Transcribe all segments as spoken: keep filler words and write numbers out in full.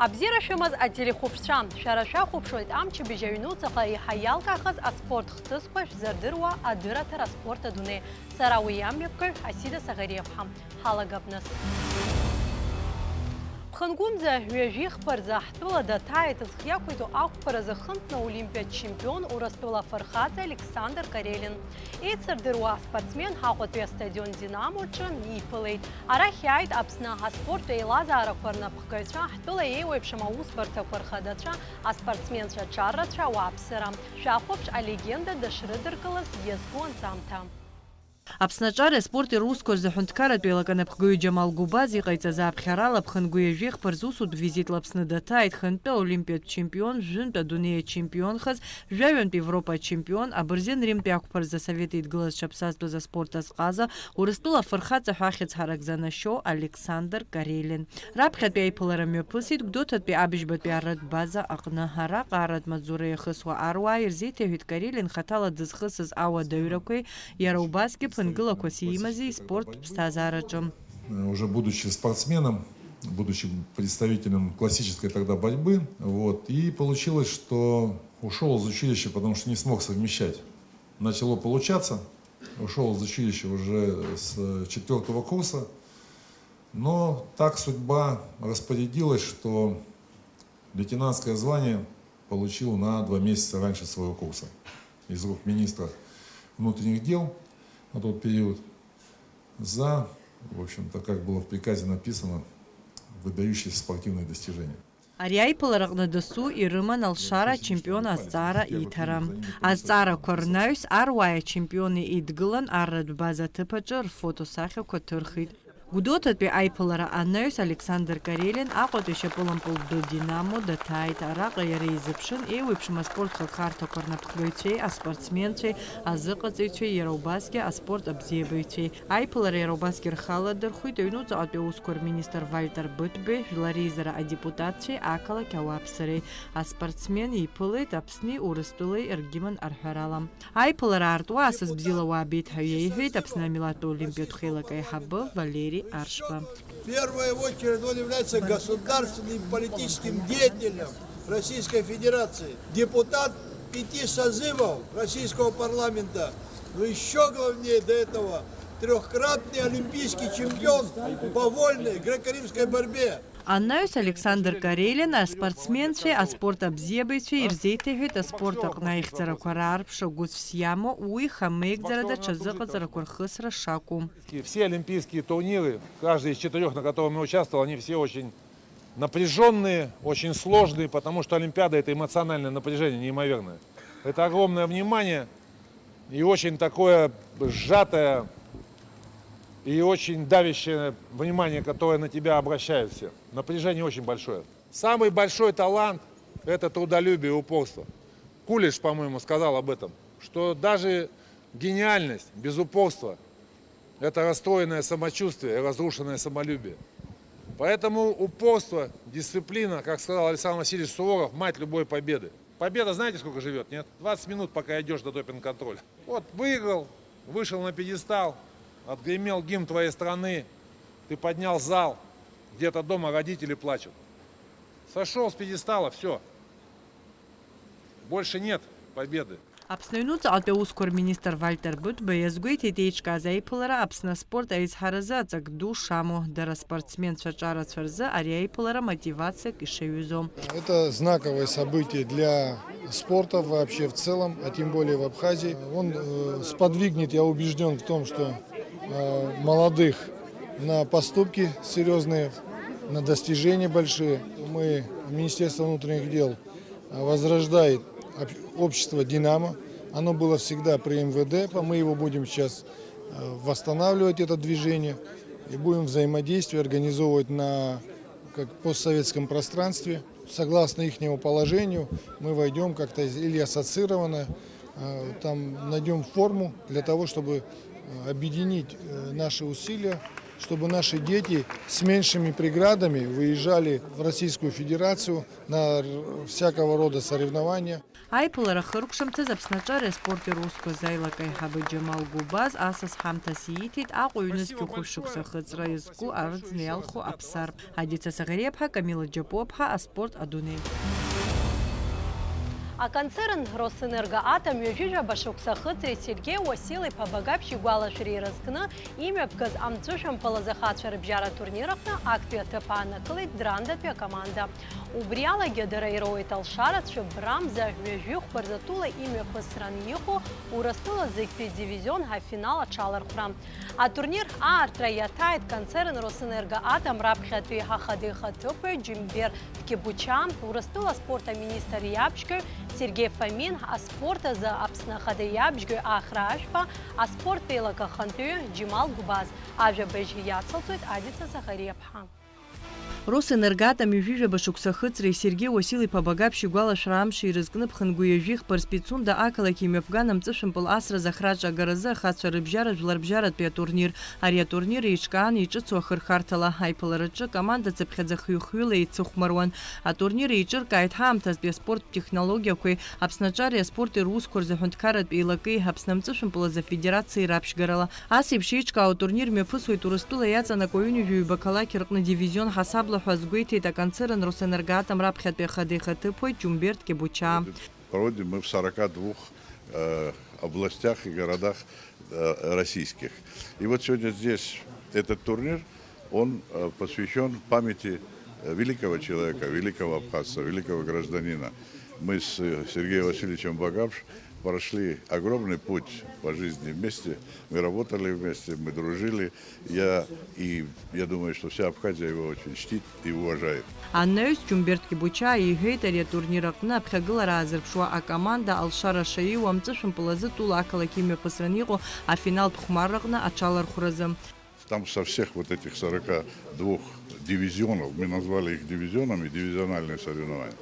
Абзиара шәымаз ателехәаԥшцәа, шәара шәахәаԥшуеит амчыбжь аҩнуҵаҟа еиҳа иалкаахаз аспорт хҭысқәа шәзардыруа адырраҭара Аспорт адунеи. Сара уи амҩаԥгаҩ Асида Саӷариаԥҳа. Ҳалагап нас. Ԥхынгәынӡа ҩажәи хԥа рзы ҳтәыла даҭааит зхы иақәиҭу ақәԥаразы хынтәны олимпиатә чемпион, Урыстәыла афырхаҵа Александр Карелин. Еицырдыруа аспортсмен Аҟәатәи астадион Динамо аҿы иԥылеит. Арахь иааит Аԥсны аспорттә еилазаарақәа рнапхгаҩцәа, ҳтәыла еиуеиԥшым аусбарҭақәа рхадацәа, аспортсменцәа ҿаррацәа, ауааԥсыра. Шәахәаԥш алегенда дышрыдыркылаз иазку анҵамҭа. Аԥсны аҿареи аспорти русқәа рзы аҳәынҭқарратә еилакы анапхгаҩы Џьамал Гәыбаз иҟаиҵаз ааԥхьарала Аԥхынгәы ҩажәи хԥа рзы усутә визит лаԥсны даҭааит хынтәи аолимпиатә чемпион, жәынтә адунеи ачемпионхаз, жәаҩантә Европа ачемпион, абырзен Римтәи ақәԥаразы Асовет Еидгылазшәа ԥсазтәыз аспорт азҟаза, Урыстәыла афырхаҵа ҳәа ахьӡ ҳаракӡанашьо Александр Карелин. Раԥхьатәи аиԥылара мҩаԥысит Гәдоуҭатәи абыжьбатәи арратә база аҟны. Араҟа арратә маҵзура иахысуа аруаа ирзеиҭеиҳәеит Карелин хаҭала дызхысыз ауадаҩрақәеи, иара убасгьы ԥынгылақәас иимази спорттә ԥсҭазаараҿы. Уже будучи спортсменом, будучи представителем классической тогда борьбы, вот, и получилось, что ушёл из училища, потому что не смог совмещать. Начало получаться, ушёл из училища уже с четвёртого курса, но так судьба распорядилась, что лейтенантское звание получил на два месяца раньше своего курса из рук министра внутренних дел на тот период за, в общем-то, как было в приказе написано, выдающиеся спортивные достижения. Ари аиԥылараҟны дасу ирыман алшара ачемпион азҵаара иҭара. Азҵаарақәа рнаҩс аруааи ачемпиони еидгылан арратә база аҭыԥ аҿы рфотосахьақәа ҭырхит. Гәдоуҭатәи аиԥылара анаҩс Александр Карелин Аҟәатәи ашьапылампылтәы Динамо даҭааит. Араҟа иара изыԥшын еиуеиԥшым аспорт хырхарҭақәа рнапхгаҩцәеи аспортсменцәеи, азыҟаҵаҩцәеи, иара убасгьы аспорт абзиабаҩцәеи. Аиԥылара иара убасгьы рхы аладырхәит аҩнуҵаҟатәи аусқәа рминистр Вальтер Бытбеи, жәлар реизара адепутатцәеи ақалақь ауааԥсыреи. Аспортсмен иԥылеит Аԥсни Урыстәылеи ргимн арҳәарала. Аиԥылара аартуа асас бзиала уаабеит ҳәа иеиҳәеит Аԥсны амилаҭтә олимпиатә хеилак аиҳабы Валери Аршба. В первую очередь он является государственным политическим деятелем Российской Федерации, депутат пяти созывов Российского парламента, но еще главнее до этого трёхкратный олимпийский чемпион по вольной греко-римской борьбе. Анаҩс Александр Карелин аспортсменцәеи аспорт абзиабаҩцәеи ирзеиҭеиҳәеит аспорт аҟны аихьӡарақәа раарԥшра гәыцәс иамоу, уи хамеигӡара даҽа зыҟаҵарақәа рхысра шакәу. И все олимпийские турниры, каждый из четырёх, на котором я участвовал, они все очень напряжённые, очень сложные, потому что Олимпиада — это эмоциональное напряжение неимоверное. Это огромное внимание и очень такое сжатое и очень давящее внимание, которое на тебя обращают все. Напряжение очень большое. Самый большой талант — это трудолюбие и упорство. Кулиш, по-моему, сказал об этом, что даже гениальность без упорства — это расстроенное самочувствие и разрушенное самолюбие. Поэтому упорство, дисциплина, как сказал Александр Васильевич Суворов, мать любой победы. Победа, знаете, сколько живёт, нет? Двадцать минут, пока идёшь до допинг-контроля. Вот выиграл, вышел на пьедестал, отгремел гимн твоей страны, ты поднял зал, где-то дома родители плачут. Сошёл с пьедестала, всё. Больше нет победы. Аԥсны аҩнуҵаҟатәи аусқәа рминистр Вальтер Бытба иазгәеиҭеит еиҿкааз аиԥылара Аԥсны аспорт аизҳаразы аҵак ду шамоу, дара аспортсменцәа ҿарацәа рзы ари аиԥылара мотивациак ишаҩызоу. Это знаковое событие для спорта вообще в целом, а тем более в Абхазии. Он, э, сподвигнет, я убеждён в том, что, э, молодых на поступки серьёзные, на достижения большие. Мы, Министерство внутренних дел, возрождает об-, общество «Динамо». Оно было всегда при М В Д, по-, мы его будем сейчас, э, восстанавливать, это движение, и будем взаимодействие организовывать на, как, постсоветском пространстве. Согласно ихнему положению, мы войдём как-то из-, или ассоциированно, э, там найдём форму для того, чтобы, э, объединить, э, наши усилия. Чтобы наши дети с меньшими преградами выезжали в Российскую Федерацию на р- всякого рода соревнования. Аиԥылара хыркәшамҭаз Аԥсны аҿареи аспорти русқәа азы аилак аиҳабы Џьамал Гәыбаз асас ҳамҭас ииҭеит Аҟәа ҩнызқьи хәышықәса ахыҵра иазку арыӡны иалху аԥсар. Адица Саӷариаԥҳа, Камила Џьапуаԥҳа, аспорт адунеи. Аконцерн Росэнергоатом ҩажәижәаба шықәса ахыҵреи Сергеи Уасил-иԥа Багаԥшь игәалашәареи ирызкны имҩаԥгаз амҵәышәымпыл азы ахацәа рыбжьара атурнир аҟны актәи аҭыԥ аанакылеит Драндатәи акоманда. Убри алагьы дара ироуеит алшара цәыббрамза ҩажәихәба рзы тәыла имҩаԥысран иҟоу Урыстәыла зегьтәи дивизион афинал аҽалархәра. Атурнир аартра иаҭааит концерн Росэнергоатом раԥхьатәи ахада ихаҭыԥуаҩ Џьумбер Ткебуча, Урыстәыла аспорт аминистр иабжьгаҩ Сергеи Фомин, аспорт азы Аԥсны ахада иабжьгаҩ Ахра Ашәба, аспорттә еилак ахантәаҩы Џьемал Гәбаз, ажәабжь иацылҵоит Адица Захариаԥҳа. Росэнергоатом ҩажәижәаба шықәса ахыҵреи Сергеи Уасил-иԥа Багаԥшь игәалашәара амши ирызкны ԥхынгәы ҩажәихԥа рзы Пицунда ақалақь имҩаԥган амҵышәымпыл асра зы ахраҿы агаразы ахацәа рыбжьара жәларбжьаратәи атурнир. Ари атурнир еиҿкаан еиҿыцу ахырхарҭала, аиԥылараҿы команда цыԥхьаӡа хҩы-хҩыла еицыхәмаруан. Атурнир еиҿыркааит ҳаамҭазтәи аспорттә технологиақәеи Аԥсны аҿареи аспорти русқәа рзы аҳәынҭқарратә еилакеи Аԥсны амҵышәымпыл азы афедерациеи раԥшьгарала. Ас еиԥш еиҿкаау атурнир мҩаԥысуеит Урыстәыла иаҵанакуа ҩынҩажәаҩба қалақь рҟны дивизион ҳасабла ҳәа азгәеиҭеит аконцерн Росэнергоатом раԥхьатәи ахада ихаҭыԥуаҩ Ҷумберт Кебучаа. Проводим мы в сорока двух, э, областях и городах, э, российских. И вот сегодня здесь этот турнир, он, э, посвящён памяти, э, великого человека, великого абхазца, великого гражданина. Мы с, э, Сергеем Васильевичем Багапш прошли огромный путь по жизни вместе. Мы работали вместе, мы дружили. Я, и я думаю, что вся Абхазия его очень чтит и уважает. Анаҩс Ҷумберт Кебучаа иҳәеит, ари атурнир аҟны аԥхьагылара аазырԥшуа акоманда алшара шаиуа амҵышәымпыл азы тәыла ақалақь имҩаԥысран иҟоу афиналтә хәмарраҟны аҽалархәразы. Там со всех вот этих сорока двух дивизионов, мы назвали их дивизионами, дивизиональные соревнования,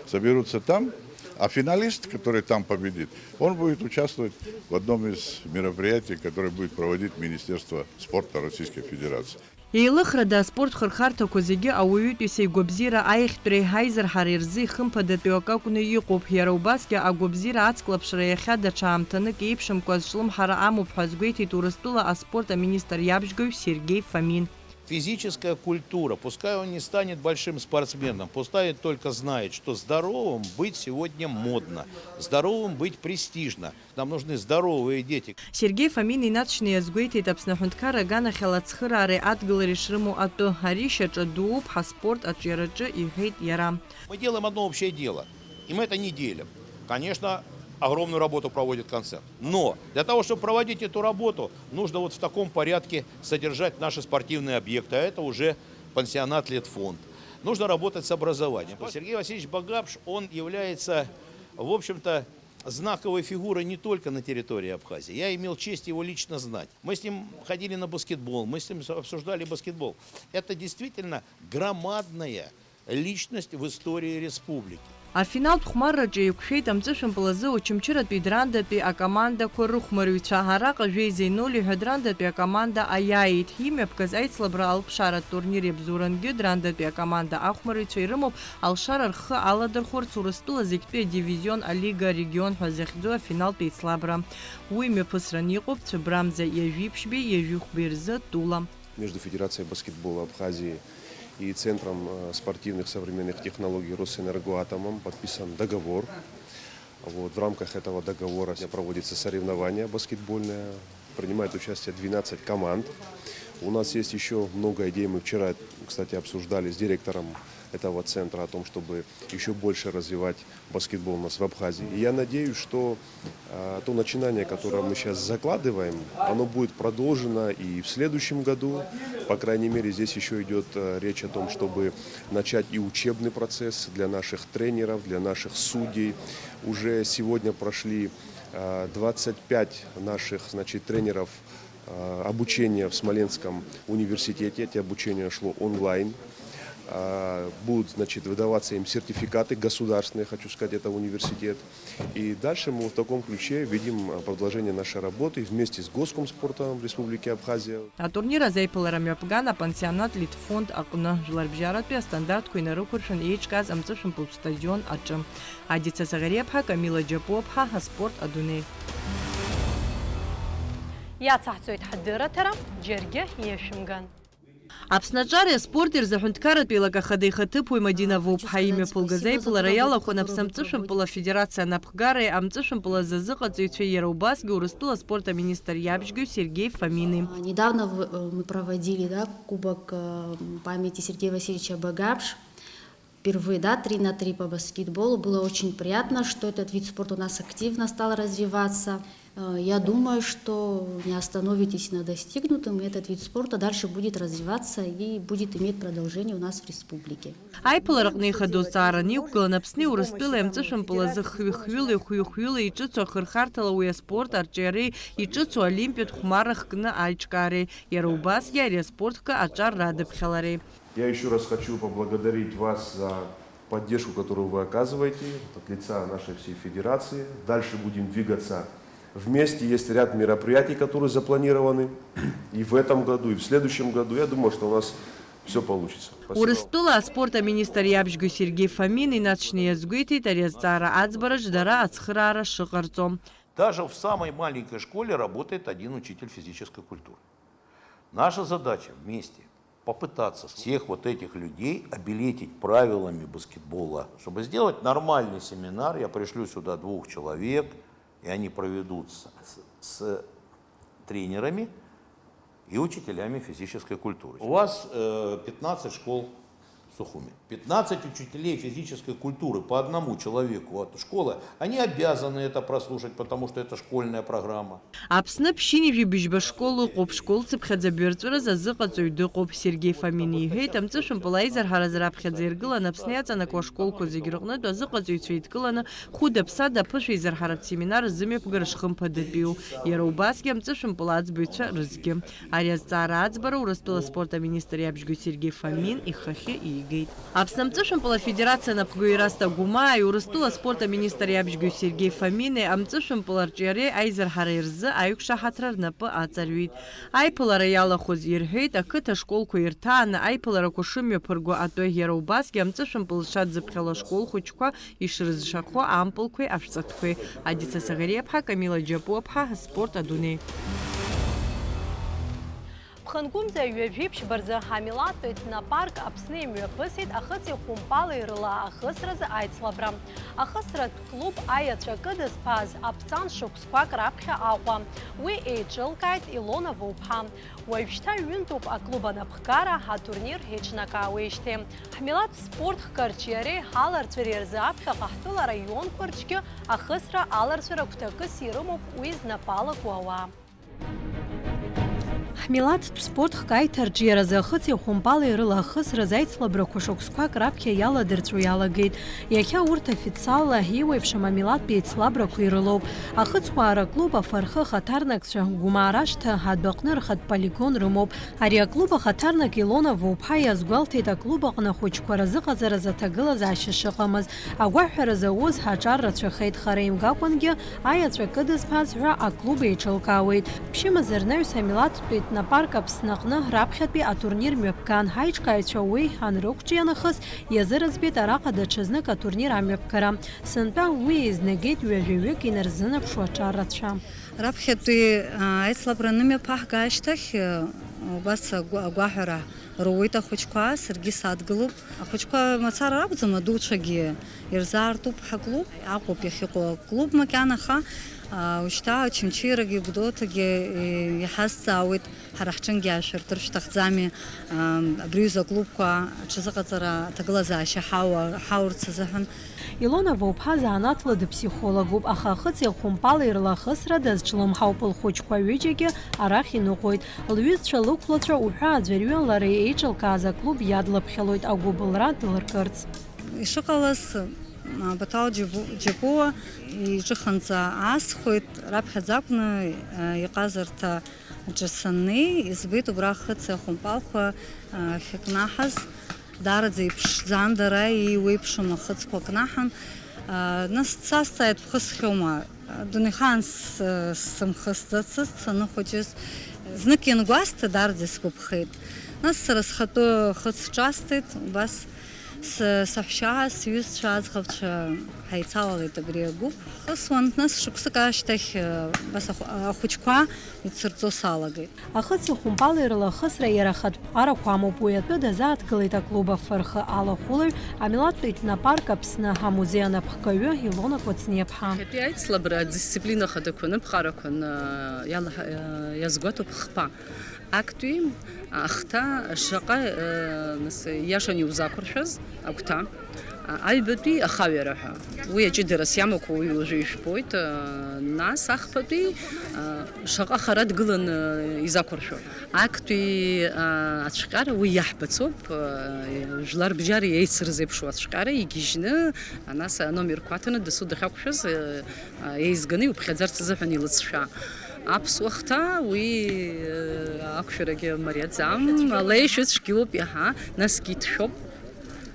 соберутся там, а финалист, который там победит, он будет участвовать в одном из мероприятий, которое будет проводить Министерство спорта Российской Федерации. Еилыхрада аспорт хырхарҭақәа зегьы ауаҩытәыҩса игәабзиара аиӷьтәреи аизырҳареи рзы ихымԥадатәиу акы акәны иҟоуп, иара убасгьы агәабзиара ацклаԥшра иахьа даҽа аамҭанык еиԥшымкәа азҿлымҳара амоуп ҳәа азгәеиҭеит Урыстәыла аспорт аминистр иабжьгаҩ Сергеи Фомин. Физическая культура, пускай он не станет большим спортсменом, пускай он только знает, что здоровым быть сегодня модно, здоровым быть престижно. Нам нужны здоровые дети. Сергеи Фомин инаҵшьны иазгәеиҭеит Аԥсны аҳәынҭқарра аганахьала ацхыраареи адгылареи шрымоу атәы. Ари шьаҿа дууп ҳаспорт аҿиараҿы, иҳәеит иара. Мы делаем одно общее дело, и мы это не делим. Конечно, огромную работу проводит концерн. Но для того, чтобы проводить эту работу, нужно вот в таком порядке содержать наши спортивные объекты, а это уже пансионат, летфонд. Нужно работать с образованием. Сергей Васильевич Багапш, он является, в общем-то, знаковой фигурой не только на территории Абхазии. Я имел честь его лично знать. Мы с ним ходили на баскетбол, мы с ним обсуждали баскетбол. Это действительно громадная личность в истории республики. Афиналтә хәмарраҿы еиқәшәеит амҵәышәымпыл азы Очамчыратәи Драндатәи акомандақәа рыхәмарҩцәа. Араҟа жәеизеи ноль ҳәа Драндатәи акоманда аиааит. Имҩаԥгаз аицлабра алԥшаратә турнир иабзоурангьы Драндатәи акоманда ахәмарҩцәа ирымоуп алшара рхы аладырхәырц Урыстәыла зегьтәи адивизион алига арегион ҳәа захьӡу афиналтә еицлабра. Уи мҩаԥысран иҟоуп Цәыбрамза ҩажәи ԥшьбеи ҩажәи хәбеи рзы тәыла. Между Федерацией баскетбола Абхазии и Центром, э, спортивных современных технологий Росэнергоатомом подписан договор. Вот, в рамках этого договора проводится соревнование баскетбольное. Принимает участие двенадцать команд. У нас есть ещё много идей. Мы вчера, кстати, обсуждали с директором этого центра о том, чтобы ещё больше развивать баскетбол у нас в Абхазии. И я надеюсь, что, э, то начинание, которое мы сейчас закладываем, оно будет продолжено и в следующем году. По крайней мере, здесь ещё идёт, э, речь о том, чтобы начать и учебный процесс для наших тренеров, для наших судей. Уже сегодня прошли, э, двадцать пять наших, значит, тренеров, э, обучения в Смоленском университете. Это обучение шло онлайн. А, будут, значит, выдаваться им сертификаты государственные, хочу сказать, это университет. И дальше мы в таком ключе видим, а, продолжение нашей работы вместе с Госкомспортом Республики Абхазия. Атурнир азы аиԥылара мҩаԥган апансионат Литфонд аҟны, жәларбжьаратәи астандартқәа инарықәыршәан еиҿкааз амҵәышәымпылтә стадион аҿы. Адица Саӷариаԥҳа, Камила Џьапуаԥҳа, аспорт адунеи. Иацаҳҵоит ҳдырраҭара, џьаргьы иашәымган. Аԥсны аҿареи аспорти рзы аҳәынҭқарратә еилак ахада ихаҭыԥуаҩ Мадина Вуԥҳа имҩаԥылгаз аиԥылара иалахәын Аԥсны амҵәышәымпыл афедерациа анапхгареи амҵәышәымпыл азы азыҟаҵаҩцәеи иара убасгьы Урыстәыла аспорт аминистр иабжьгаҩ Сергеи Фомини. А, недавно в-, э, мы проводили, да, кубок, э, памяти Сергея Васильевича Багапш. Впервые, да, три на три по баскетболу. Было очень приятно, что этот вид спорта у нас активно стал развиваться. Э, я думаю, что не остановитесь на достигнутом, и этот вид спорта дальше будет развиваться и будет иметь продолжение у нас в республике. Аиԥылараҟны ихадоу зҵаараны иқәгылан Аԥсни Урыстәылеи амҵәышәымпыл азы хҩы-хҩыла, хәҩы-хәҩыла иҿыцу ахырхарҭала уи аспорт арҿиареи иҿыцу олимпиатә хәмарра хкны аиҿкаареи, иара убасгьы ари аспорт хкы аҿар радыԥхьалареи. Я ещё раз хочу поблагодарить вас за поддержку, которую вы оказываете от лица нашей всей федерации. Дальше будем двигаться вместе. Есть ряд мероприятий, которые запланированы и в этом году, и в следующем году. Я думаю, что у нас всё получится. Спасибо. Урыстәыла аспорт аминистр иабжьгаҩ Сергеи Фомин инаҵшьны иазгәеиҭеит ари азҵаара аӡбараҿ дара ацхыраара шыҟарҵо. Даже в самой маленькой школе работает один учитель физической культуры. Наша задача вместе попытаться всех вот этих людей обилетить правилами баскетбола. Чтобы сделать нормальный семинар, я пришлю сюда двух человек, и они проведут с, с, с тренерами и учителями физической культуры. У вас, э, пятнадцать школ в Сухуми. Пятнадцать учителей физической культуры по одному человеку от школы, они обязаны это прослушать, потому что это школьная программа. Аԥсны ԥшьынҩажәи быжьба школ ыҟоуп, школцыԥхьаӡа бырҵәыразы азыҟаҵаҩ дыҟоуп. Сергеи Фомин иҳәеит, амҵәышәымпыл аизырҳаразы раԥхьаӡа иргыланы Аԥсны иаҵанакуа ашколқәа зегь рҟнытә азыҟаҵаҩцәа еидкыланы хәыда-ԥсада аԥышәа изырҳаратә семинар рзымҩаԥгара шхымԥадатәиу, иара убасгьы амҵәышәымпыл аӡбаҩцәа рызгьы. Ари азҵаара аӡбара Урыстәыла аспорт аминистр иабжьгаҩ Сергеи Фомин ихахьы иигеит. Аԥсны амҵәышәымпыл афедерациа анапхгаҩ Раста Гәымааи Урыстәыла аспорт аминистр иабжьгаҩ Сергеи Фомини амҵәышәымпыл арҿиареи аизырҳареи рзы аиқәшаҳаҭра рнапы аҵарҩит. Аиԥылара иалахәыз ирҳәеит, ақыҭа школқәа ирҭааны аиԥыларақәа шымҩаԥырго атәы, иара убасгьы амҵәышәымпыл зҽадзыԥхьало ашкол хәыҷқәа ишрызшахо ампылқәеи ашәҵатәқәеи. Адица Саӷариаԥҳа, Камила Џьапуаԥҳа, Спорт адунеи. Ԥхынгәынӡа ҩажәи ԥшьба рзы Ҳамилаҭтә етнопарк Аԥсны имҩаԥысит ахыци ахәымпали рыла ахысразы аицлабра. Ахысратә клуб аиаҵәа кыдызԥааз аԥҵан шықәсқәак раԥхьа Аҟәа. Уи еиҿылкааит Илона Вуԥҳа. Уажәшьҭа ҩынтәуп аклуб анапхгара ҳатурнир еиҿнакаауеижьҭеи. Ҳмилаҭ спорт хкы арҿиареи ҳаларҵәареи рзы аԥхьаҟа ҳтәыла раионқәа рҿгьы ахысра аларҵәара гәҭакыс ирымоуп уи знапы алаку ауаа. Ҳмилаҭтә спорт хкы аиҭарҿиаразы ахыци ахәымпали рыла ахысразы аицлабрақәа шықәсқәак раԥхьа иаладырҵәо иалагеит. Иахьа урҭ официалла еиуеиԥшым амилаҭтә еицлабрақәа ирылоуп. Ахыцуаа рыклуб афырхы ахаҭарнакцәа Гәымаа рашҭа адәаҟны рхатә полигон рымоуп. Ари аклуб ахаҭарнак Илона Вуԥҳа иазгәалҭеит аклуб аҟны ахәыҷқәа рзыҟаҵаразы аҭагылазаашьа шыҟамыз. Агәаҳәара зауз аҿар рацәахеит, хара имгакәангьы аиаҵәа кыдызԥааз ҳәа аклуб еиҿылкаауеит. Ԥшьымазар наҩс амилаҭтә етнопарк Аԥсны аҟны раԥхьатәи атурнир мҩаԥган, ҳаиҿкааҩцәа уи анрықәҿиа нахыс иазыразбеит араҟа даҽазнык атурнир амҩаԥгара. Сынтәа уи еизнагеит ҩажәаҩык инарзынаԥшуа аҿар рацәа. Раԥхьатәи, а, аицлабра анымҩаԥаҳга ашьҭахь, а, убас агәа-, агәаҳәара руит ахәыҷқәа, саргьы садгылоуп. Ахәыҷқәа мацара ракәӡам, адуцәагьы ирзаартуп ҳаклуб, Аҟәоуп иахьыҟоу аклуб макьана, аха, а, ушьҭа Очамчырагьы Гәдоуҭагьы, е, иҳазҵаауеит. Ҳара ҳҿынгьы аашәыртыр шәҭахӡами, аа, абри аҩыза аклубқәа аҽазыҟаҵара аҭагылазаашьа ҳауа-, ҳаурц азыҳәан? Илона Вуԥҳа занааҭла дыԥсихологуп, аха ахыци ахәымпали рлахысра дазҿлымҳауп, лхәыҷқәа ҩыџьагьы арахь иныҟәоит. Лҩызцәа лықәлацәа уҳәа аӡәырҩы лара еиҿылкааз аклуб иадлыԥхьалоит агәыбылра дылыркырц. Ишыҟалаз, а, Баҭал Џьабу-, Џьапуа иҿыханҵа аасхәеит, раԥхьаӡа акәны, а, иҟазарҭа Аҿы саннеи, избеит убра ахыци ахәымпалқәа, а, ахькнаҳаз. Даараӡа иԥшӡан дара, иуеиԥшым ахыцқәа кнаҳан. Нас дсазҵааит, бхысхьоума? Дунеихаан сымхысӡацызт саныхәыҷыз. Знык иангәасҭа, даараӡа сгәаԥхеит. Нас сара схатәы хыц ҿасҵеит, убас саҳәшьа, сҩызцәа, аӡӷабцәа ҳаицалалеит абри агәыԥ. Ҳхысуан, нас шықәсык ашьҭахь абас ахәыҷқәа ицырҵо салагеит. Ахыци ахәымпали рылахысра иара ахатә ԥҟарақәа амоуп, уи атәы дазааҭгылеит аклуб афырхы алахәылаҩ, амилаҭтә етнопарк Аԥсны амузеи анапхгаҩы Илона Кәыҵниаԥҳа. Иахьатәи аицлабра адисциплина хадақәаны ԥҟарақәаны иалаҳ-, иазгәаҭоуп хԥа. Актәи ахҭа шаҟа, нас, иашан иузақәыршәаз агәҭа. Аҩбатәи ахаҩара ҳәа. Уи аҷыдарас иамақәоу уи уажәы ижәбоит. Нас ахԥатәи шаҟа хара дгыланы изақәыршәо. Актәи ацәҟьара уи иаҳбацоуп. Жәлар бжьара еицырзеиԥшу ацәҟьара игьежьны, нас, аномерқәа аҭаны дасу дахьақәшәаз еизганы иуԥхьаӡарц азыҳәан илыҵшәа. Аԥсуа хҭа уи ақәшәарагьы мариаӡам. Алеишәа цәгьоуп иаҳа, насгьы иҭшәоуп.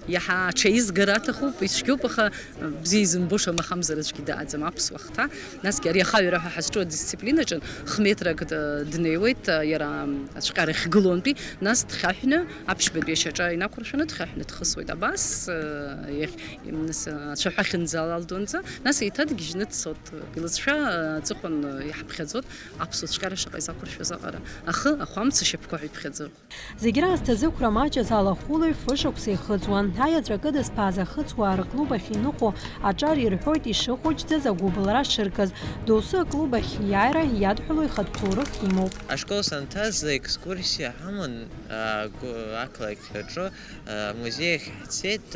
Иаҳа аҽеизгара аҭахуп, ицәгьоуп, аха бзиа изымбоша махамзар аӡәгьы дааӡам аԥсуа хҭа. Насгьы ари ахаҩара ҳәа ҳазҿу адисциплинаҿы хметрак д-, днеиуеит, иара ацәҟьара ахьгылоунтәи, нас дхьаҳәны, аԥшьбатәи ашьаҿа инақәыршәаны дхьаҳәны дхысуеит. Абас, иахь, нас, ацәаҳәа ахьынӡалалдонӡа, нас еиҭа дгьежьны дцоит. Илыҵшәа аҵыхәан иаҳԥхьаӡоит аԥсуа цәҟьара шаҟа изақәыршәаз аҟара. Ахы, ахәамц, ашьапқәа ҳәа иԥхьаӡоит. Зегь раасҭа зықәра маҷыз алахәылаҩ фышықәса ихыҵуан. Аеҵәа кыдызԥааз ахыцуаа рыклуб ахь иныҟәо аҿар ирҳәоит ишыхәыҷӡаз, агәыбылра шыркыз. Доусы аклуб ахь иааира иадҳәалоу ихатә ҭоурых имоуп. Ашкол санҭаз, екскурсиа ҳаман, а, гу-, ақалақь аҿы, а, музеи ахь ҳцеит,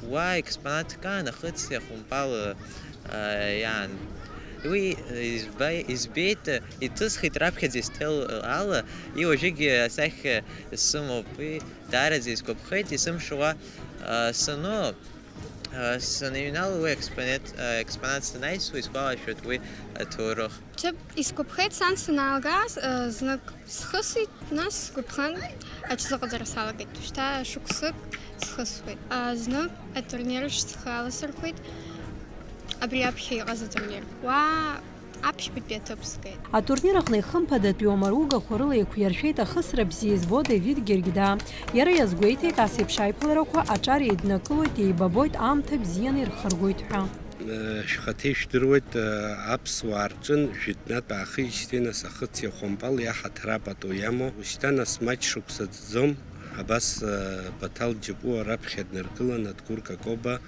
уа експонатк аан ахыци ахәымпали, а, иаан. Уи изба-, избеит, иҭысхит раԥхьаӡа исҭел ала, и уажәыгьы асахьа сымоуп, уи даараӡа исгәаԥхеит, исымшуа, а, сану, а, саныҩнала уи експонат, а, експонат санаисуа, исгәалашәоит уи аҭоурых. Ҽыԥ исгәаԥхеит сан санаалгаз, а, знык схысит, нас сгәаԥхан, аҽзыҟаҵара салагеит. Шьҭа шықәсык схысуеит. А, знык атурнир схы аласырхәит, абри аԥхьа иҟаз атурнир. Уа аԥшьбатәи аҭыԥ згеит. Атурнир аҟны ихымԥадатәиу амаругақәа рыла еиқәиршәеит ахысра бзиа избо Давид Гергида. Иара иазгәеиҭеит, ас еиԥш аиԥыларақәа аҿар еиднакылоит, еибабоит, аамҭа бзианы ирхыргоит ҳәа. Шәхаҭа ижәдыруеит, аԥсуаа рҿын жәытәнатә аахижьҭеи нас ахыци ахәампали аҳаҭыра пату иамоу, ушьҭа нас маҷ шықәса ӡӡом, абас Баҭал Џьапуа раԥхьа днаргылан, Адгәыр Какоба,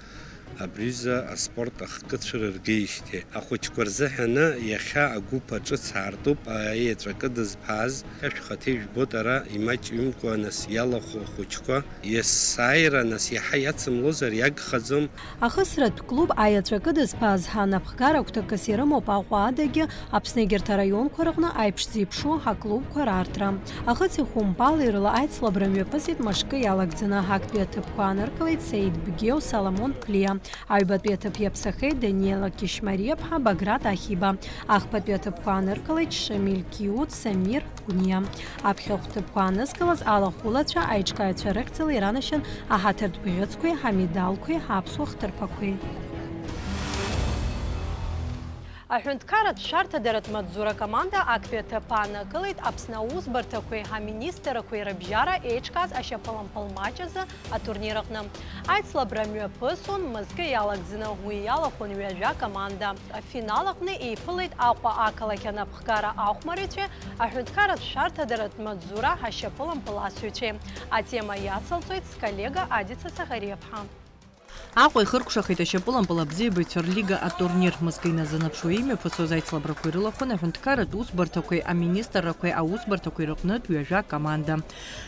абри аҩыза аспорт ахкы цәырыргеижьҭеи. Ахәыҷқәа рзыҳәаны иахьа агәыԥ аҿыц аартуп, аеҵәа кыдызԥааз. Шәхаҭа ижәбоит ара имаҷымкәа нас иалахәу ахәыҷқәа. Есааира нас иаҳа иацымлозар иагхаӡом. Ахысратә клуб аеҵәа кыдызԥааз анапхгара гәҭакыс ирымоуп Аҟәа адагьы, Аԥсны егьырҭ араионқәа рҟны аиԥш зеиԥшу аклубқәа раарҭра. Ахыци ахәымпали рыла аицлабра мҩаԥысит мышкы иалагӡаны. Актәи аҭыԥқәа ааныркылеит Саид Бгеу, Соломон Ԥлиа. Аҩбатәи аҭыԥ иаԥсахеит Даниела Кьышьмариаԥҳа, Баграт Ахиба. Ахԥатәи аҭыԥқәа ааныркылеит Шамиль Киут, Самир Гәниа. Аԥхьахә ҭыԥқәа анызкылаз алахәылацәа аиҿкааҩцәа рыхьӡала иранашьан аҳаҭыртә бӷьыцқәеи ҳамедалқәеи аԥсуа хҭырԥақәеи. Аҳәынҭқарратә шәарҭадаратә маҵзура акоманда актәи аҭыԥ аанакылеит Аԥсны аусбарҭақәеи аминистррақәеи рыбжьара еиҿкааз ашьапылампыл маҷ азы атурнир аҟны. Аицлабра мҩаԥысуан мызкы иалагӡаны, уи иалахәын ҩажәа команда. Афинал аҟны еиԥылеит Аҟәа ақалақь анапхгара ахәмарыҩцәеи аҳәынҭқарратә шәарҭадаратә маҵзура ашьапылампыл асыҩцәеи. Атема иацылҵоит сколлега Адица Саӷариаԥҳа. Аҟәа ихыркәшахеит ашьапылампыл абзиабаҩцәа рлига атурнир. Мызкы иназынаԥшуа имҩаԥысуаз аицлабрақәа ирылахәын аҳәынҭқарратә усбарҭақәеи аминистррақәеи аусбарҭақәеи рыҟнытә ҩажәа команда.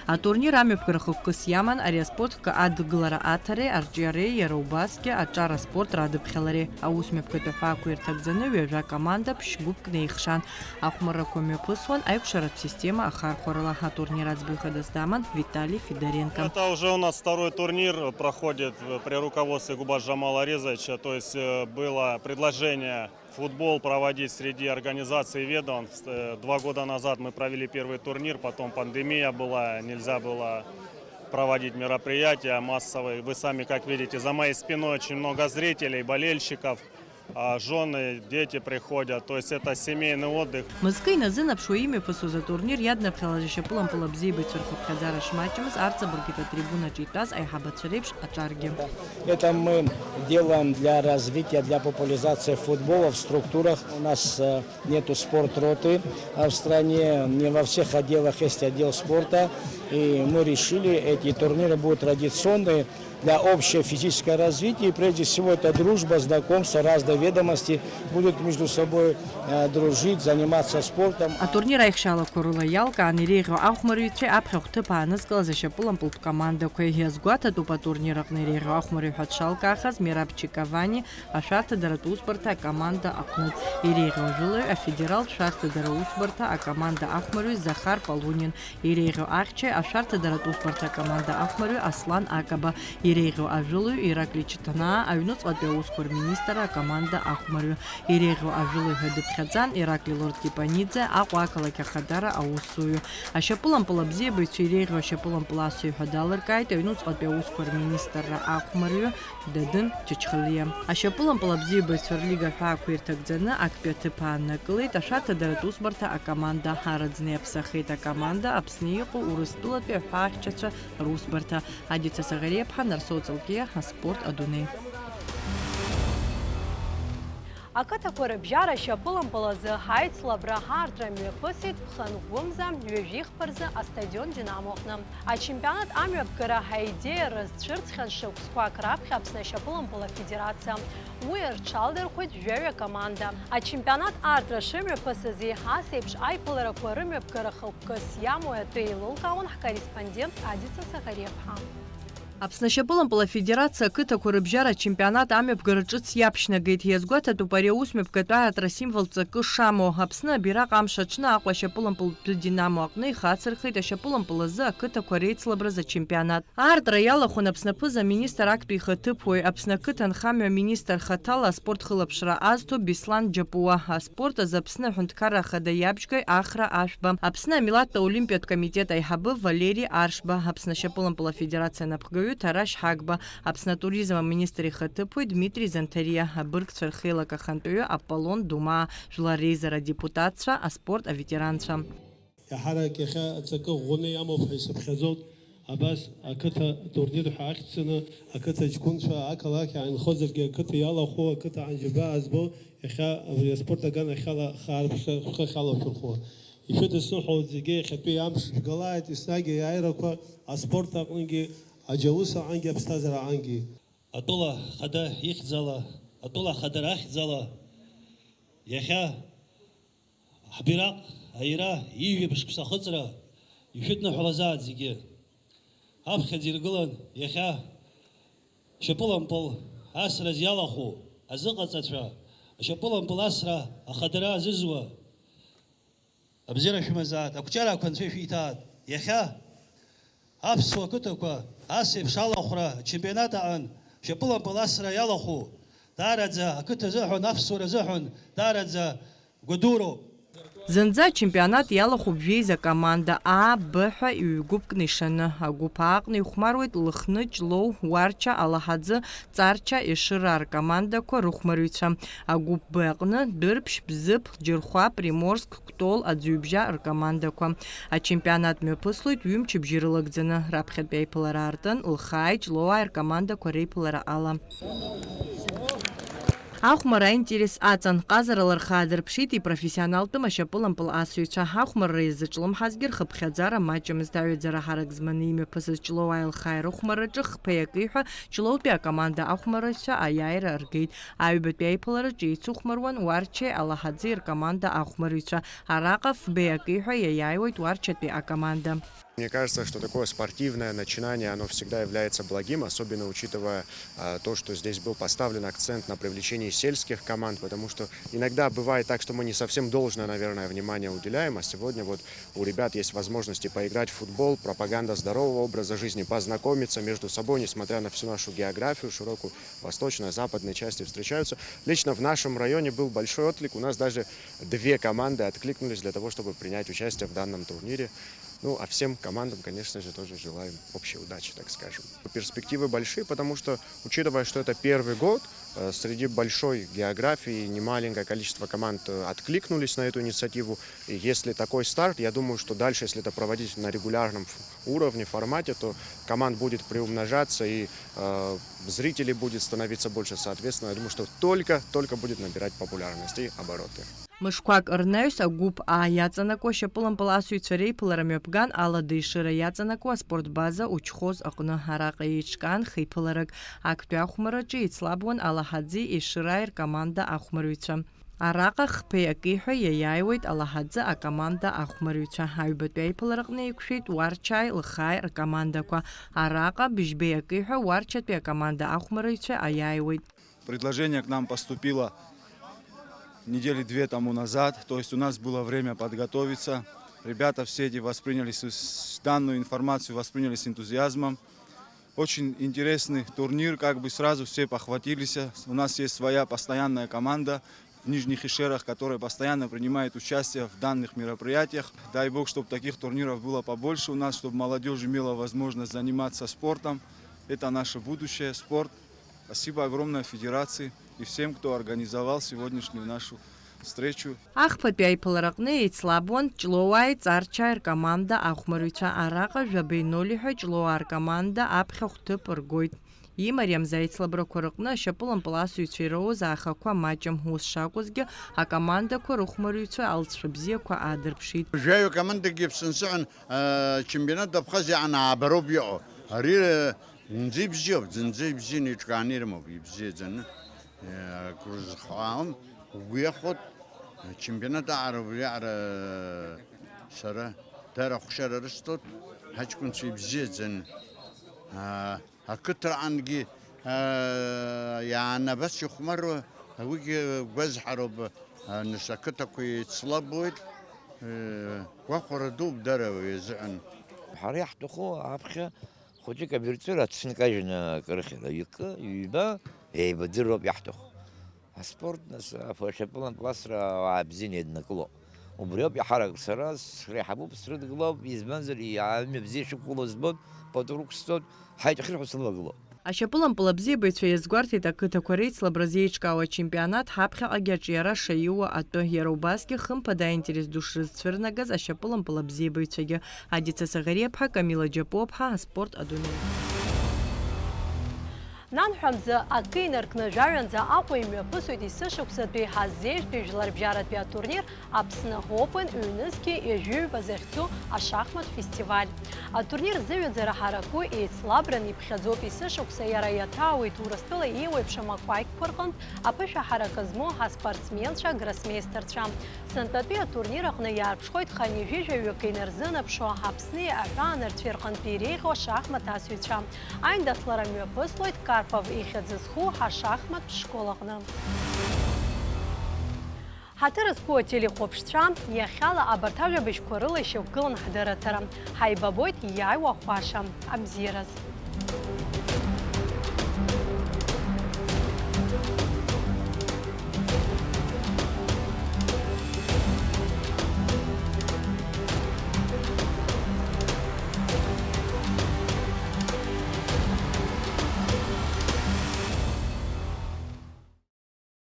Атурнир амҩаԥгара хықәкыс иаман ари аспорт хкы адгылара аҭареи арҿиареи, иара убасгьы аҿар аспорт радыԥхьалареи. Аус мҩаԥгатә аҳәаақәа ирҭагӡаны ҩажәа команда ԥшь-гәыԥк неихшан. Ахәмаррақәа мҩаԥысуан аиқәшаратә система ахархәарала. Атурнир аӡбаҩ хадас даман Витали Федоренко. Это уже у нас второй турнир проходит при руководстве Губаш Джамала Резовича. То есть, э, было предложение футбол проводить среди организаций и ведомств. Э, два года назад мы провели первый турнир, потом пандемия была, нельзя было Проводить мероприятия массовые. Вы сами, как видите, за моей спиной очень много зрителей, болельщиков. А жены, дети приходят. То есть это семейный отдых. Мызкы иназынаԥшуа имҩаԥысуаз атурнир иаднаԥхьалаз ашьапылампыл абзиабаҩцәа рхыԥхьаӡара шмаҷымыз арҵабыргит атрибунаҿ итәаз аиҳабацәа реиԥш аҿаргьы. Это мы делаем для развития, для популяризации футбола в структурах. У нас э, нету спортроты э, в стране, не во всех отделах есть отдел спорта. И мы решили, эти турниры будут традиционные для общего физического развития. И прежде всего это дружба, знакомство, разные ведомости будут между собой э, дружить, заниматься спортом. Атурнир аихшьалақәа рыла иалкаан иреиӷьу ахәмарҩцәеи аԥхьахә ҭыԥ аанызкылаз ашьапылампылтә командақәеи. Иазгәаҭатәуп атурнир аҟны иреиӷьу ахәмарҩ ҳәа дшалкаахаз Мераб Чикавани, ашәарҭадаратә усбарҭа акоманда аҟнытә, иреиӷьу ажәылаҩ афедералтә шәарҭадара усбарҭа акоманда ахәмарҩы Захар Полунин, иреиӷьу ахьчаҩ ашәарҭадаратә усбарҭа акоманда ахәмарҩы Аслан Акаба, иреиӷьу ажәылаҩ Ираклий Чиҭанаа, аҩнуҵҟатәи аусқәа рминистрра акоманда ахәмарҩы, иреиӷьу ажәылаҩ ҳәа дыԥхьаӡан Ираклий Лорд Кипаниӡе, Аҟәа ақалақь Ахадара аусзуҩы. Ашьапылампыл абзиабаҩцәа иреиӷьу ашьапылампыл асыҩ ҳәа далыркааит аҩнуҵҟатәи аусқәа рминистрра ахәмарҩы Дадын Чачхалиа. Ашьапылампыл абзиабаҩцәа рлига аҳәаақәа ирҭагӡаны актәи аҭыԥ ааннакылеит ашәарҭадаратә усбарҭа акоманда. Араӡны иаԥсахеит акоманда Аԥсны иҟоу Урыстәылатәи аҳәаахьчацәа русбарҭа. Адица Саӷариаԥҳа, Нарсоу Ҵалкиа, аспорт адунеи. Ақыҭақәа рыбжьара ашьапылампыл азы ҳаицлабра ҳаартра мҩаԥысит ԥхынгәымза ҩажәихԥа рзы астадион Динамо аҟны. Ачемпионат амҩаԥгара ҳаидеиа рызцәырҵхьан шықәсқәак раԥхьа Аԥсны ашьапылампыл афедерациа. Уи рҽалдырхәеит жәаҩа команда. Ачемпионат аартра шымҩаԥысыз еиҳа ас еиԥш аиԥыларақәа рымҩаԥгара хықәкыс иамоу атәы еилылкаауан ҳкорреспондент Адица Саӷариаԥҳа. Аԥсны ашьапылампыл афедерациа ақыҭақәа рыбжьара ачемпионат амҩаԥгара ҿыц иаԥшьнагеит. Иазгәаҭатәуп ари аус мҩаԥгатәы аартра асимвол ҵакы шамоу. Аԥсны абираҟ амш аҽны Аҟәа ашьапылампылтәы Динамо аҟны ихацырхеит ашьапылампыл азы ақыҭақәа реицлабраз ачемпионат. Аартра иалахәын Аԥсны аԥыза-министр актәи ихаҭыԥуаҩ, Аԥсны ақыҭанхамҩа аминистр хаҭала аспорт хылаԥшра азҭо Беслан Џьапуа, аспорт азы Аԥсны Аҳәынҭқарра Ахада иабжьгаҩ Ахра Ашәба, Аԥсны амилаҭтә олимпиатә комитет аиҳабы Валери Аршба, Аԥсны ашьапылампыл афедерациа анапхгаҩы Ҭарашь Ҳагба, Аԥсны атуризм аминистр ихаҭыԥуаҩ Дмитри Занҭариа, абыргцәа рхеилак ахантәаҩы Аполлон Думаа, жәлар реизара адепутатцәа, аспорт аветеранцәа. Иаҳарак иахьа аҵакы ӷәӷәаны иамоуп ҳәа исыԥхьаӡоит. Абас ақыҭа турнир ҳәа ахьӡҵаны, ақыҭа ҷкәынцәа ақалақь ааинхозаргьы, ақыҭа иалахәу, ақыҭа ҳанџьабаа збо, иахьа абри аспорт аганахьала хаарԥшра шәхы ахьалашәырхәуа. Ишәыдысныҳәалоит зегьы иахьатәи амш. Шәгалааит еснагь аиааирақәа аспорт аҟынгьы, аџьаус аҟынгьы, аԥсҭазаара аҟынгьы. Атәыла хада ихьӡала, атәыла ахадара ахьӡала иахьа ҳбираҟ аира ижәабжь шықәса ахыҵра ишәыдныҳәалазааит зегьы. Аԥхьаӡа иргылан иахьа шьапылампыл асраз иалахәу азыҟаҵацәа, ашьапылампыл асра ахадара азызуа, абзиара шәымазааит, ақәҿиарақәа Анцәа ишәиҭааит. Иахьа аԥсуа қыҭақәа ас еиԥш алахәра ачемпионат аҟан шьапылампыл асра иалахәу, даараӡа ақыҭа азыҳәан, аԥсуара азыҳәан даараӡа гәадуроуп. Зынӡа ачемпионат иалахәуп жәеиза команда А, Б ҳәа иҩгәыԥкны ишаны. Агәыԥ А аҟны ихәмаруеит Лыхны, Ҷлоу, Уарча, Алаҳаӡы, Ҵарча, Ешыра ркомандақәа рыхәмарҩцәа. Агәыԥ Б аҟны Дәырԥшь, Бзыԥ, Џьырхәа, Приморск, Кәтол, Аӡҩыбжьа ркомандақәа. Ачемпионат мҩаԥыслоит ҩымчыбжьа ирылагӡаны, раԥхьатәи аиԥылара аартын Лхааи Ҷлоуааи ркомандақәа реиԥылара ала. Ахәмарра аинтерес аҵан, ҟазарала рхы аадырԥшит ипрофессионалтәым ашьапылампыл асыҩцәа. Ахәмарра иазыҿлымҳазгьы рхыԥхьаӡара маҷымызт. Аҩаӡара ҳарак зманы имҩаԥысыз Ҷлоуааи Лхааи рыхәмарраҿы хԥеи акеи ҳәа Ҷлоутәи акоманда ахәмаррацәа аиааира ргеит. Аҩбатәи аиԥылараҿы еицыхәмаруан Уарчеи Алаҳаӡи ркоманда ахәмарыҩцәа. Араҟа фбеи акеи ҳәа иаиааиуеит Уарчатәи акоманда. Мне кажется, что такое спортивное начинание, оно всегда является благим, особенно учитывая а, то, что здесь был поставлен акцент на привлечении сельских команд, потому что иногда бывает так, что мы не совсем должное, наверное, внимание уделяем, а сегодня вот у ребят есть возможности поиграть в футбол, пропаганда здорового образа жизни, познакомиться между собой, несмотря на всю нашу географию широкую, восточной, западной части встречаются. Лично в нашем районе был большой отклик, у нас даже две команды откликнулись для того, чтобы принять участие в данном турнире. Ну, а всем командам, конечно же, тоже желаем общей удачи, так скажем. Перспективы большие, потому что, учитывая, что это первый год, э, среди большой географии немаленькое количество команд, э, откликнулись на эту инициативу. И если такой старт, я думаю, что дальше, если это проводить на регулярном ф-, уровне, формате, то команд будет приумножаться, и, э, зрителей будет становиться больше. Соответственно, я думаю, что только, только будет набирать популярность и обороты. Мышқәак рнаҩс агәыԥ А иаҵанакуа ашьапылампыл асыҩцәа реиԥылара мҩаԥган Алада Ешыра иаҵанакуа аспорт база Учхоз аҟны. Араҟа еиҿкаан хеиԥыларак. Актәи ахәмараҿы еицлабуан Алаҳаӡи Ешыраи ркоманда ахәмарҩцәа. Араҟа хԥеи акеи ҳәа иаиааиуеит Алаҳаӡы акоманда ахәмарҩцәа. Аҩбатәи аиԥылараҟны еиқәшәеит Уарчааи Лыхааи ркомандақәа. Араҟа быжьбеи акеи ҳәа Уарчатәи акоманда ахәмарыҩцәа аиааиуеит. Предложение к нам поступило недели две тому назад, то есть у нас было время подготовиться. Ребята все эти восприняли с-, с-, данную информацию восприняли с энтузиазмом. Очень интересный турнир, как бы сразу все похватились. У нас есть своя постоянная команда в Нижних Ишерах, которая постоянно принимает участие в данных мероприятиях. Дай бог, чтобы таких турниров было побольше у нас, чтобы молодежь имела возможность заниматься спортом. Это наше будущее, спорт. Спасибо огромное федерации и всем, кто организовал сегодняшнюю нашу встречу. Ахԥатәи аиԥылараҟны еицлабуан Ҷлоуааи Ҵарчааи ркоманда ахәмарҩцәа. Араҟа жәабеи ноль ҳәа Ҷлоуаа ркоманда аԥхьахә ҭыԥ ргоит. Имариамза аицлабрақәа рыҟны ашьапылампыл асыҩцәа ироуз аахақәа маҷым. Ус шакәызгьы, акомандақәа рыхәмарҩцәа алҵшәа бзиақәа аадырԥшит. Жәаҩа командагьы Аԥсны азыҳәан, э, чемпионат Абхазиа анаабароуп иҟоу. Ари, э, зынӡа ибзиоуп, зынӡа ибзианы иҿкааны ирымоуп, ибзиаӡаны. Э, акры зхаауам, угәы иахәоит, ачемпионат аҟара убриаҟара сара дара ахәшьара рысҭоит, ҳаҷкәынцәа ибзиаӡаны. Аа, ақыҭаҟангьы, аа, иааны абас ихәмаруа, уигьы гәазҳәароуп, аа, нас ақыҭақәа еицлабуеит, э, гәахәара дууп дара уи азыҳәан. Ҳара иаҳҭаху аԥхьа хәыҷык абирҵәыра ацәынкажьны акрыхьыр, ҩкы, ҩба еибадыруа ауп иаҳҭаху. Аспорт, нас, аф-, ашьапылампыл асра ауаа бзианы еиднакылоуп. Убри ауп иаҳарак сара среиҳабуп, срыдгылоуп, избанзар, и-, амҩа бзиа шықәгылоу збоит, пату рықәсҵоит, ҳаиҿахьыр ҳәа срылагылоуп. Ашьапылампыл абзиабаҩцәа иазгәарҭеит ақыҭақәа реицлабра зеиҿкаауа ачемпионат ҳаԥхьаҟагьы аҿиара шаиуа атәы, иара убасгьы, хымԥада, аинтерес ду шрызцәырнагаз ашьапылампыл абзиабаҩцәагьы. Адица Саӷариаԥҳа, Камила Џьапуаԥҳа, аспорт адунеи. Нанҳәа мзы акы инаркны жәаҩанӡа Аҟәа имҩаԥысуеит есышықәсатәи ҳаззеижәтәи жәларбжьаратәи атурнир Аԥсны Open ҩнызқьи ҩажәи ҩба захьӡу ашахмат фестиваль. Атурнир зыҩаӡара ҳараку еицлабран иԥхьаӡоуп есышықәса, иара иаҭаауеит Урыстәыла еиуеиԥшым акәакьқәа рҟынтә аԥышәа ҳаракы змоу ҳаспортсменцәа, гроссмейстерцәа. Сынтәатәи атурнир аҟны иаарԥшхоит хынҩажәи жәаҩык инарзынаԥшуа Аԥсни аҳәаанырцәи рҟынтә иреиӷьу ашахмат асыҩцәа. Аиндаҭлара мҩаԥыслоит Карпов ихьӡ зху ҳашахматтә школ аҟны. Ҳаҭыр зқәу ателехәаԥшцәа, иахьала абарҭ ажәабжьқәа рыла ишьақәгылан ҳдырраҭара. Ҳаибабоит иааиуа ахәаша. Абзиараз!